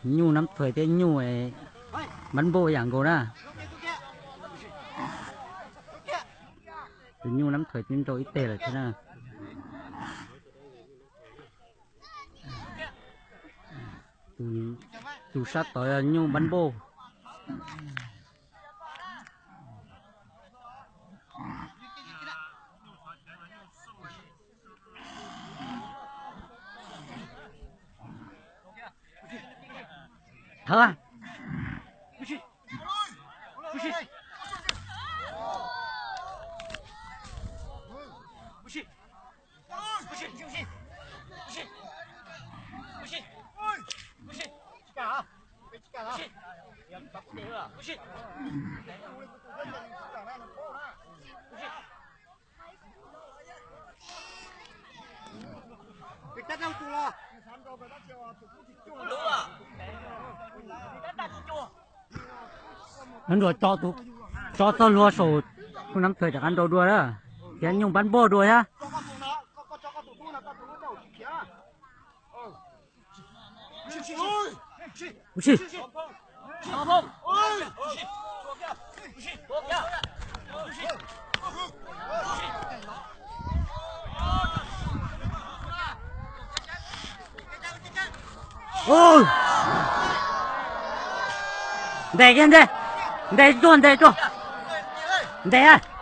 Nyuj Nab Thuais thiab Nyuj Npab Npauj yam nkaus na. Tus Nyuj Nab Thuais twb nrau ib teg lawm thiab na. Tus sab tod yog Nyuj Npab Npauj. Thawb. Nab Nruas tso txoj hlua saum Nyuj Nab Thuais rov qab nrau dua na, thiab Nyuj Npab Npauj dua thiab. Ua si. Ntes kiag ntes, ntes tuaj ntes tuaj, ntes.